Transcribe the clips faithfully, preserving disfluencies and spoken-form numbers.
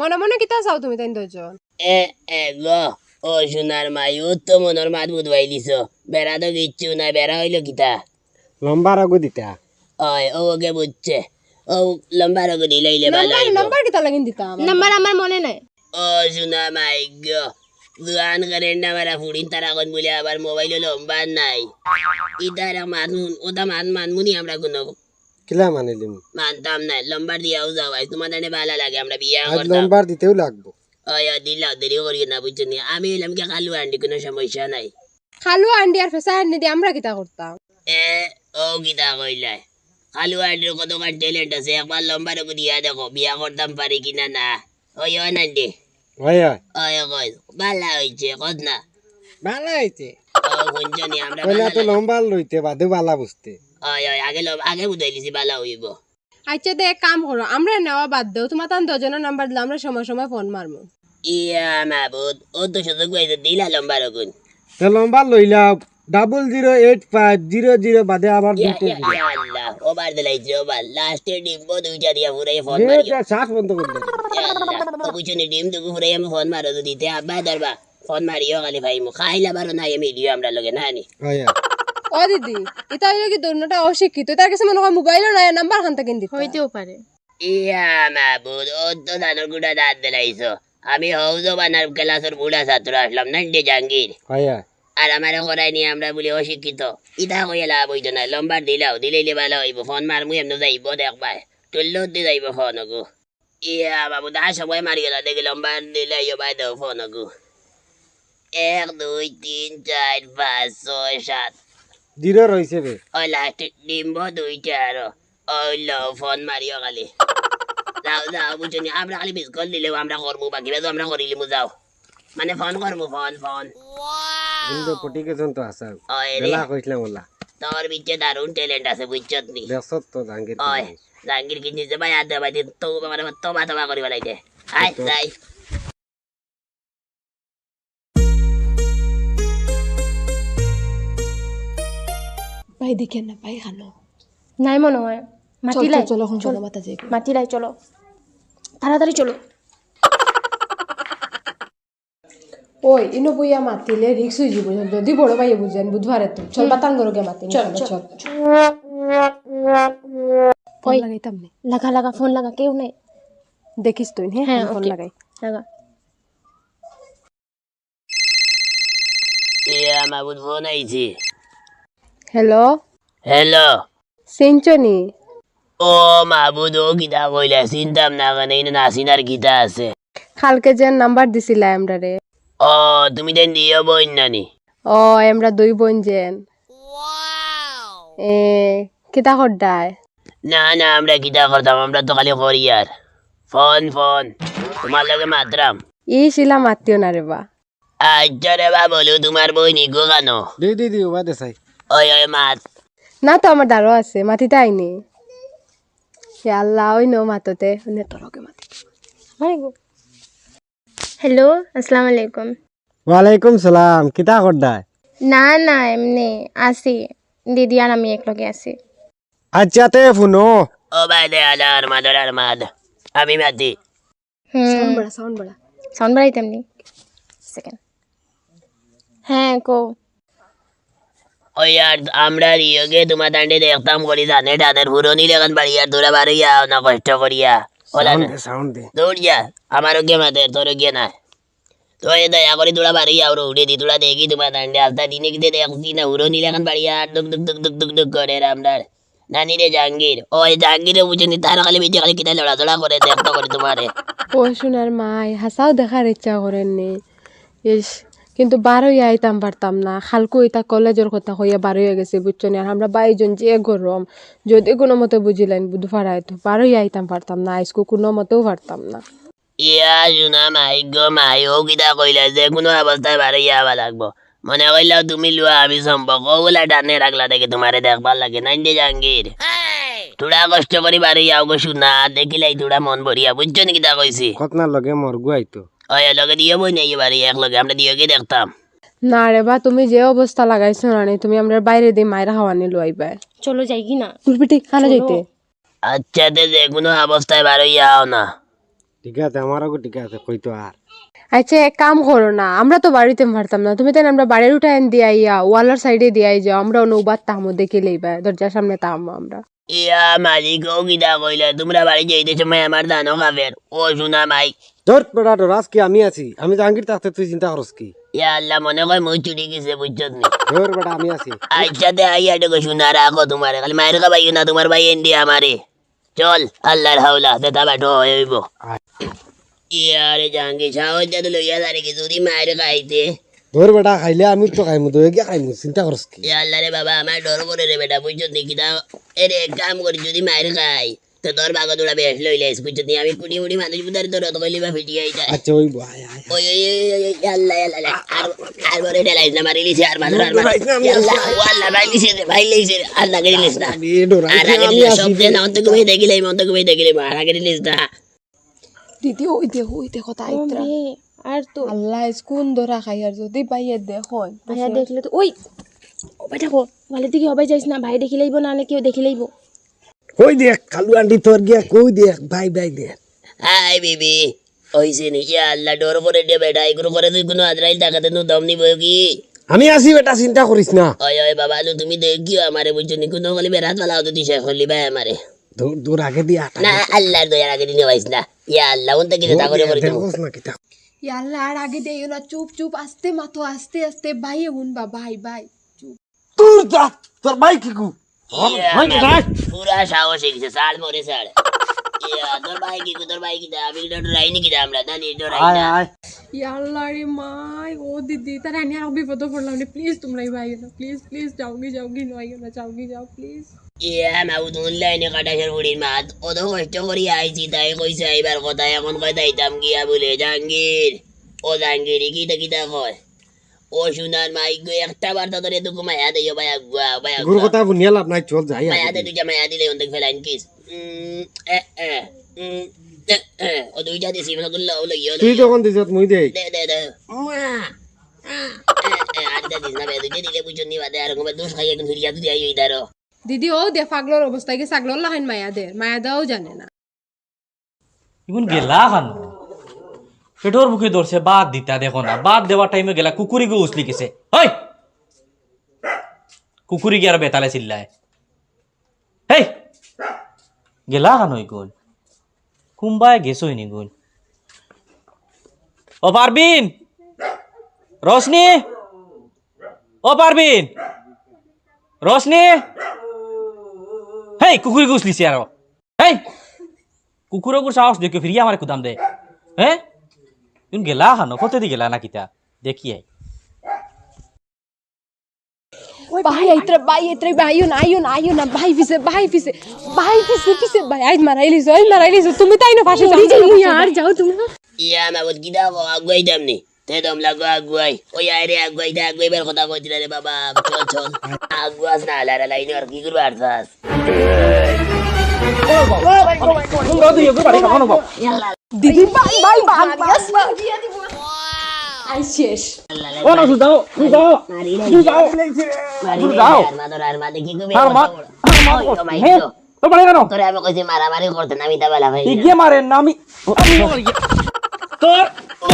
মনে মনে কিতা চাও তুমি তাইন দুইজন? এ, এ গো, ও সোনার মাই, ও তো মনর মাত বুঝবাই দিছো। বেড়া তো কিচ্ছু নাই, বেড়া অইলো কিতা? লম্বা রগু দিতা। ওই, ও ওকে বুঝছে। ও লম্বা রগু দিলে ইলে ভালা নাম্বার, অইবো। নাম্বার কিতা লাগিন দিতাম? নাম্বার আমার মনে নাই। ও সোনা মাই গো, জুয়ান করেন না মারা ফুড়িন তারা কোন বলে আবার মোবাইলো লম্বা নাই। ইতার মানমুন, ওটা মান, মানমুনি আমরা কোনো। কিলা মানিলিম? মানতাম না, লম্বার দিয়াও যাও, আইজ তোমার জানে ভালা লাগে, আমরা বিয়া আইজ করতাম। লম্বার দিতেও লাগবো। ওই, ওই, দিলাও, দেরি করিও না, বুঝছো নি? আমি অইলাম কি কালু আন্ডি, কোনো সমস্যা নাই। কালু আন্ডি আর ফেসা আন্ডি দি আমরা কিতা করতাম? এ, ও কিতা কইলায়? কালু আন্ডির কতখান talent আছে, একবার লম্বার ওকে দিয়া দেখো, বিয়া করতাম পারি কিনা না। ওই, ওই, নান্ডি। ওই, ওই। ওই, কই, ভালা অইছে, কত না? ভালা অইছে। ও, হুনছো নি, আমরা কইলা ভালা তো লাগে। লম্বা লইতে বাদে ভালা বুঝতে। ওই, ওই, আগে লম-, আগে বুঝাই দিছি, ভালা অইবো। আচ্ছা, তে এক কাম করো, আমরা নেওয়া বাদ দেও, তোমার তান দুইজনর নাম্বার দিলে আমরা সময় সময় ফোন মারমু। ইয়া মাবুদ, ও তো সুযোগ পাইছে, দিলা লম্বা রগুন। তে লম্বা লইলা, double zero eight five zero zero বাদে আবার ইয়া, দুইটা ইয়া, দিলা। ইয়া আল্লাহ, ওভার দিলাইছে, ওভার। লাস্টে ডিম্ব দুইটা দিয়া ফুরাই ফোন এ মারিও। যা, শ্বাস বন্ধ করে দে। ইয়া আল্লাহ, ও বুঝছো নি, ডিম দুগু ফুরাই আমি ফোন মারো যদি, তে আব্বা ধরবা। ফোন মারিও খালি ভাই, মু খাইলা বারো না, এ মিলিও আমরা লগে না নি। ওই, ওই। ও দিদি, ইতা অইলো কি দুনোটা অশিক্ষিত, তার কাছে মনে হয় মোবাইলও নাই, নাম্বার খান থাকি দিতা। হইতেও পারে। ইয়া মাবুদ, ও তো দাদুর গুটা দাঁত দিলাইছো। আমি হউ জমানার ক্লাসর বুড়া ছাত্র আছলাম, নান্ডি জাহাঙ্গীর। ওই, ওই। আর আমারে করাই নিয়া আমরা বলি অশিক্ষিত। ইতা কইয়া লাভ অইতো না, লম্বার দিলাও, দিলাইলে ভালা অইবো, ফোন মারমু এমনে যাইবো দেখবায়। টুল্লুত দি যাইবো ফোন ওগু। ইয়া বাবু, দা সময় মারিও না, দেখি লম্বা দিলে ইয়ো বাই দেও ফোন ওগু। এক, দুই, তিন, চাইর, পাঁচ, ছয়, সাত। জিরো রইছে বে। ওই লাস্ট ডিম্ব দুইটা আরো। ওই লো, ফোন মারিও খালি। যাও, যাও, বুঝছো নি? আমরা খালি মিস কল দিলেও আমরা করমু, বাকি বাজু আমরা করিলিমু, যাও। মানে ফোন করমু, ফোন, ফোন। কিন্তু পটি গেছন তো আছে। ওই রে। বেলা কইছিলাম ওলা। তোর ভিতরে দারুণ talent আছে, বুঝছত নি? দেখছত তো জাহাঙ্গীর ওই, কি জিনিস। জাহাঙ্গীর কি নিজে ভাই আর দে ভাই, তো মানে তো মাথা করি বেলাই দে। আয়, তো যাই। ভাই দেখেন না, ভাই খানো। নাই মনে হয়। চল, মাতিলাই। চল, চল, এখন চল। চলো, মাতা যাই। মাতিলাই, চলো। তাড়াতাড়ি চলো। ওই, ইনো বইয়া মাতিলে রিক্স অই যাইবো। যদি বড় ভাইয়ে বুঝেন, বুঝবারে তো। চল, হুম। বাতান করো গিয়া মাতি, চল, চল, চল। চল। ফোন ওই, লাগাইতাম নি। লাগা, লাগা, ফোন লাগা, কেউ নাই। দেখিস তুই, হ্যাঁ? হ্যাঁ, আমি ফোন ওকে। লাগাই। লাগা। ইয়া মাবুদ, ফোন আইছে। হ্যালো? হ্যালো? চিনছো নি? ও মাবুদ, ও কিতা কইলা? চিনতাম না কেনে, ইনো না চিনার কিতা আছে? কালকে যে নাম্বার দিছিলা আমরারে। ও, তুমি তাইন দুইও বইন নানি? ও, আমরা দুই বইন যেন। এ, কিতা করতায়? না, না, আমরা কিতা করতাম? আমরা তো খালি করিয়ার। Phone, phone. তোমার লগে মাতরাম। ই শিলা মাতিও না রে বা। আচ্ছা রে বা, বলো, তোমার বইন ইগু কানো? দি, দি, দি, ওবা দে চাই। ওই, ওই, মাত। না তো, আমার দারো আছে, মাতিতে আইনি। ইয়া আল্লাহ, ওই নো মাততে, ওই নে তোর ওকে মাতি। হ্যালো, আসসালামু আলাইকুম। ওয়ালাইকুম সালাম, কিতা করতায়? না, না, এমনে আছি, দিদি আর আমি একলগে আছি। আচ্ছা, তে হুনো। ও ভাই রে, আলা আরমাদ, আলা আরমাদ। আমি মাতি। হুম। সাউন্ড বাড়া, সাউন্ড বাড়া। সাউন্ড বাড়াইতাম নি? সেকেন্ড। হ্যাঁ, কও। ওই আর আমরা রিওকে তোমার তানরে দেখতাম করি, জানে টানের পুরনি লেখান বাড়ি আর তোরা বারো ইয়া না কষ্ট করিয়া। ওলা সাউন্ড না। দে, সাউন্ড দে। দৌড় যা, আমারও কে মাতের, তোরও কে না। তো এ দয়া করি তোরা বাড়ি আও রে, উঠে দি, তোরা দেখি তোমার তানরে, আস্তা দিনে কিতে দেখছি না, উড়ো নীল এখন বাড়ি আর দুক দুক দুক দুক দুক দুক করে রে আমরার। নানি রে জাহাঙ্গীর, ওই জাহাঙ্গীরে বুঝে নি, তার খালি বেটি খালি কিতা লড়াচড়া করে, দেখতো করে তোমারে। ও সোনার মাই, হাসাও দেখার ইচ্ছা করেননি। ইস, কিন্তু বারোই আইতাম পারতাম না। খালকু ইতা কলেজর কথা কইয়া বারোই গেছে, বুঝছো নি? আর আমরা বাইজন যে গরম, যদি কোনো মতে বুঝিলেন বুধ ফাড়ায় তো বারোই আইতাম পারতাম না, আইজকু কোনো মতেও পারতাম না। ইয়া, সোনা মাই গো মাই, ও কিতা কইলা, যে কোনো অবস্থায় বারো ইয়া আওয়া লাগবো। মনে কইলাও তুমি লুয়া, আমি সম্পর্ক, ওগুলা টানে রাখলা দেখে তোমারে দেখবার লাগে, নাইন দে জাহাঙ্গীর। থুড়া কষ্ট করি বারো ইয়াও গো সোনা, দেখিলাই থুড়া মন ভরিয়া, বুঝছো নি কিতা কইছি? কতনার লগে মরগু আইতো। ওই লগে দিও বই নাই বাড়ি, এক লগে আমরা দিও কি দেখতাম। না রে বা, তুমি যে অবস্থা লাগাইছো না নি, তুমি আমরা বাইরে দিয়ে মায়ের হাওয়া নিয়ে লুয়াইবায়। চলো যাই কি না? তোর বেটি, কানে চলো। যাইতে? আচ্ছা, তে যে কোনো অবস্থায় বারো ইয়াও না। ঠিক আছে, আমার আগু ঠিক আছে, কইতো আর। আচ্ছা, এক কাম করো না, আমরা তো বাড়িত পারতাম না, তুমি তাইন আমরার বাড়ির উঠাইন দিয়া আইয়া ওয়ালর সাইডে দিয়া আই যাও, আমরা অনো উবাত তামু, দেখিলাইবা, দরজার সামনে তামু আমরা। ইয়া মালিক, ও কিতা কইলা? তুমরা বাড়ি যাইতে সময় আমার জানো খাবের। ও সোনা মাই। ধর বেটা, ডরাস কি? আমি আছি। আমি জাহাঙ্গীর থাকতে তুই চিন্তা করস কি? ইয়া আল্লাহ, মনে কয় মুই চুরি গেছে, বুঝছত নি? ধর বেটা, আমি আছি। আচ্ছা, তে আইয়া দেখো সোনা, রাখো তুমারে। খালি মাইর খাবাইও না, তুমার ভাইয়ে এন্ডি আমারে। চল, আল্লাহর হাওলা, যেতা বাটো অইবো। ইয়ারে জাহাঙ্গীর, সাহস দে তো লইয়া যারে কি, যদি মাইর খাইতে। ধর বেটা, খাইলে আমি তো খাইমু, দই গিয়া খাইমু, চিন্তা করস কি? ইয়া আল্লাহ রে বাবা, আমার ডর করে রে বেটা, বুঝছত নি কিতা? এরে, এক কাম করি, যদি মাইর খাই, তো তোর বাগত উড়া বেশ লইলে, বুঝছত নি? আমি কুড়ি মুড়ি মানুষ বুঝার তোর অত কইলি বা ফিটি আই যায়। আচ্ছা, ওই বয়, আয়, আয়। ওই, ওই, ওই, ওই, ওই, ইয়া আল্লাহ, ইয়া আল্লাহ, আর, আর বড় ডেলাইস না, মারি লিছে, আর মাথার, আর মাথার। ডরাইস না, আমি ইয়া আল্লাহ, আছি। ও আল্লাহ, ভাই লিছে রে, ভাই লিছে রে, আর লাগে দিলিস না। আমি ডরাইস আর না, লাগে আমি দিলিস, আছি। সব দে না, অন্তকে ভাই দেখিলাই, অন্তকে ভাই দেখিলাই, আর লাগে দিলিস না। দিদি, ওই দেখো, ওই দেখো, তাই ও ইত্রা। বে, আর তো আল্লাহ, কোন ধরা খাই আর যদি ভাইয়ে দেখো, আয়া দেখলে তো, ওই, ও ভাই দেখো, ভালো দিকে হবাই যাইস না, ভাই দেখিলাইবো না, না কেউ দেখিলাইবো। কই দেখ, কালু আন্টি তোর গিয়া, কই দেখ, ভাই, ভাই দেখ। হাই বিবি, ওইছে নি? ইয়া আল্লাহ, ডর করে দে বেটা, এগুলো করে তুই কোনো আজরাইল টাকাতে নু দম নিব কি? আমি আছি বেটা, চিন্তা করিস না। ওই, ওই বাবা, আলু, তুমি দেখিও আমারে, বুঝছো নি? কোনো বলে বেড়াত ফালাও তো তুই শেষ করলি ভাই আমারে। দূর, দূর, আগে দিয়ে আটা। না, আল্লাহর দয়ার আগে দিনে পাইস না। ইয়া আল্লাহ, অন থেকে যেতা করে করে দেবো। দেখোস না কিতা? ইয়া আল্লাহ, আর আগে দেইও না, চুপ, চুপ, আস্তে মাতো, আস্তে, আস্তে, ভাই, হুন বা, ভাই, ভাই, চুপ। তোর যা, তোর ভাই কিগু? ইয়া ভাই, আল্লাহ, ভাই। পুরা সাহস হয়ে গেছে, ছাড় মরে ছাড়। ইয়া, তোর ভাই কিগু, তোর ভাই কিতা? আমি কিতা ডরাই নি কিতা আমরা, জানি ডরাই আয়, না। আয়। ইয়া আল্লাহ রে মাই, ও দিদি, তারা আমি আর বিপদে পড়লাম রে, please তোমরা এই ভাই না, please, please, যাওগি, যাওগি, নয় না, যাওগি, যাও, please। ইয়া মাবুদ, অনলাইনে কাটাসের বুড়ির মাত, অত কষ্ট করি আইছি, তাই কইছে আইবার কথা, এখন কয় যাইতাম গিয়া বলে, জাহাঙ্গীর, ও জাহাঙ্গীর, ই কিতা কিতা কয়? ও সোনার মাই গো, একটা বার্তা ধরে দুগু মায়া দেইও, ভাই আগুয়া, ভাই গুরু আগুয়া। কথা বুনিয়া লাভ নাই, চল যাই মায়া আগে। দে, দুইটা মায়া দিলে অন্তত ফেলাইন কিস। উম, এ, এ, উম, এ, এ। ও দুইটা দিছি, মনে করলে ও লইও, তুই লইও। যখন দিছত, মুই দেই। দে, দে, দে। মুয়া। এ, এ, আরেকটা দিস না বে, দুইটা দিলে বুঝছো নি বাদে, আর কোনো দোষ খাই এখন ফিরিয়া তুই আইও ইদারো। দিদি, ও দে পাগলর অবস্থা, কি পাগলর লাখান মায়া দে, মায়া দেওয়াও জানে না। ইগুন গেলা খানো? পেটর ভুকে ধরছে, ভাত দিতা দেখো না, ভাত দেওয়ার টাইমে গেলা, কুকুরি গো উছলি গেছে। হেই! কুকুরি গিয়া আর বেতালে চিল্লায়। হেই! গেলা খানো ইগুন? কুম্বায় গেছো ইনি গুন। ও পারবিন! রোশনি! ও পারবিন! রোশনি! হেই, কুকুরি গো উছলিছে আরো। হেই! কুকুরগুর সাহস দেখো, ফিরিয়া আমারে কুদাম দে। হ্যাঁ? তুমি গেলা খানো? কতদি গেলা না কিতা? দেখি আই। ভাই আইত্রা, ভাই আইত্রা, ভাই আইও না, আইও না, আইও না, ভাই পিছে, ভাই পিছে, ভাই পিছে, পিছে, ভাই, আইজ মারাইলিছো, আইজ মারাইলিছো, তুমি তাইন ফাঁসি যাও, যাও, যাও, যাও। আর যাও তুমি। ইয়া, না, বল, কি দাও, আগুয়াই দাম নি। তে দম লাগো, আগুয়াই। ওই, আয় রে, আগুয়াই দে, আগুয়াইবার কথা কইছিলা রে বাবা, চল, চল। আগুয়াস না, আলার আলাই নি, আর কি করবে, আর চাস? দিদি, ভাই, ভাই, ভাই, ভাই। আই শেষ। ও না, সুজাও, সুজাও, সুজাও। মারি নাই। সুজাও। আর মা ধর, আর মা দেখি কবে আর মা, আর মা ওই, তো মাই হ্যাঁ? তো। তো মারে কেন? তোরে আমি কইছি মারামারি করতে না, আমি তা বেলা ভাই। ঠিক গিয়ে মারেন না, আমি, আমি মারি গিয়ে। তোর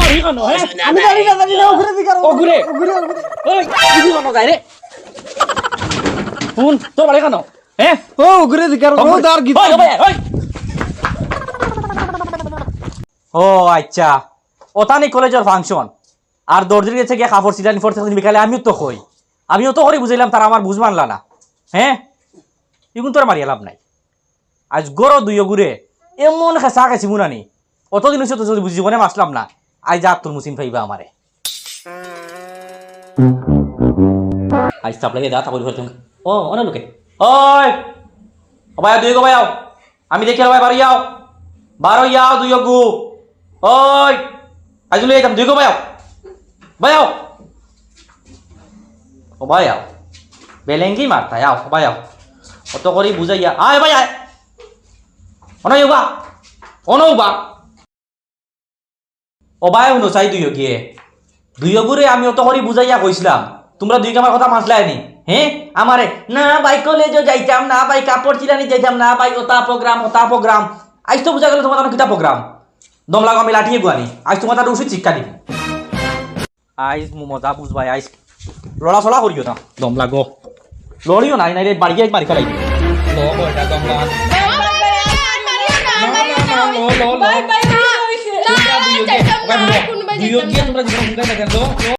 মারি কেন, হ্যাঁ? আমি জানি না, জানি না, ওগুরে দিকার, ওগুরে। ওগুরে, ওগুরে। ওই, তুই কেন যায় রে? হুন, তোর মারে কেন? হ্যাঁ? ও, ওগুরে দিকার, ও, ওগুরে। তার গীত। ওই, ওই, ওই। ও, আচ্ছা। ওতানি কলেজর function। আর দর্জির গেছে গিয়া কাপড় সিলানি পড়তে বিকালে আমিও তো কই। আমিও তো করি বুঝাইলাম, তারা আমার বুঝ মানলা না। হ্যাঁ? ইগুন তোর মারিয়া লাভ নাই। আইজ গরো দুইও গুরে এমন খেসা খেসি মুনানি। অতদিন হইছে তো যদি বুঝি জীবনে মাসলাম না। আইজ আর তোর মুসিন পাইবা আমারে। আইজ তাপ লাগে দা, তাকরি করতে। ও, অনেক লোকে। ওই! ও ভাই, দুই গো ভাই আও। আমি দেখি ভাই, বারো আও। বারো আও, দুই গো। ওই! আইজ লই যাইতাম, দুই গো ভাই আও। ভাই আও। ও ভাই আও। বেলেঙ্গি মারতা, আও, ভাই আও। অত করি বুঝাইয়া, আয় ভাই আয়। অনৌ বা। অনৌ বা। ও ভাই, হুনো চাই দুইও গিয়ে। দুইও গুরে আমি অত করি বুঝাইয়া কইছিলাম। তোমরা দুই আমার কথা মানছলায় নি? হ্যাঁ? আমারে, না ভাই, কলেজও যাইতাম না, ভাই, কাপড় চিলানি যাইতাম না, ভাই, ওতা program, ওতা program। আইজ তো বুঝা গেল তোমার কিতা program। দম লাগো, আমি লাঠি এগু আনি। আইজ তুমার তারে উচিত শিক্ষা দিমু। আইজ মু মজা বুঝবায়, আইজ লড়াচড়া করিও না। দম লাগো। লড়িও না, নাইলে বাড়ি গিয়া মারি ফালাই। লো, বয়টা দম লাগ। না, না, না, লো, লো, লো। তোমরা দুইও গিয়া, দুইও গিয়া তোমরা দুইও গিয়া, লো, লো।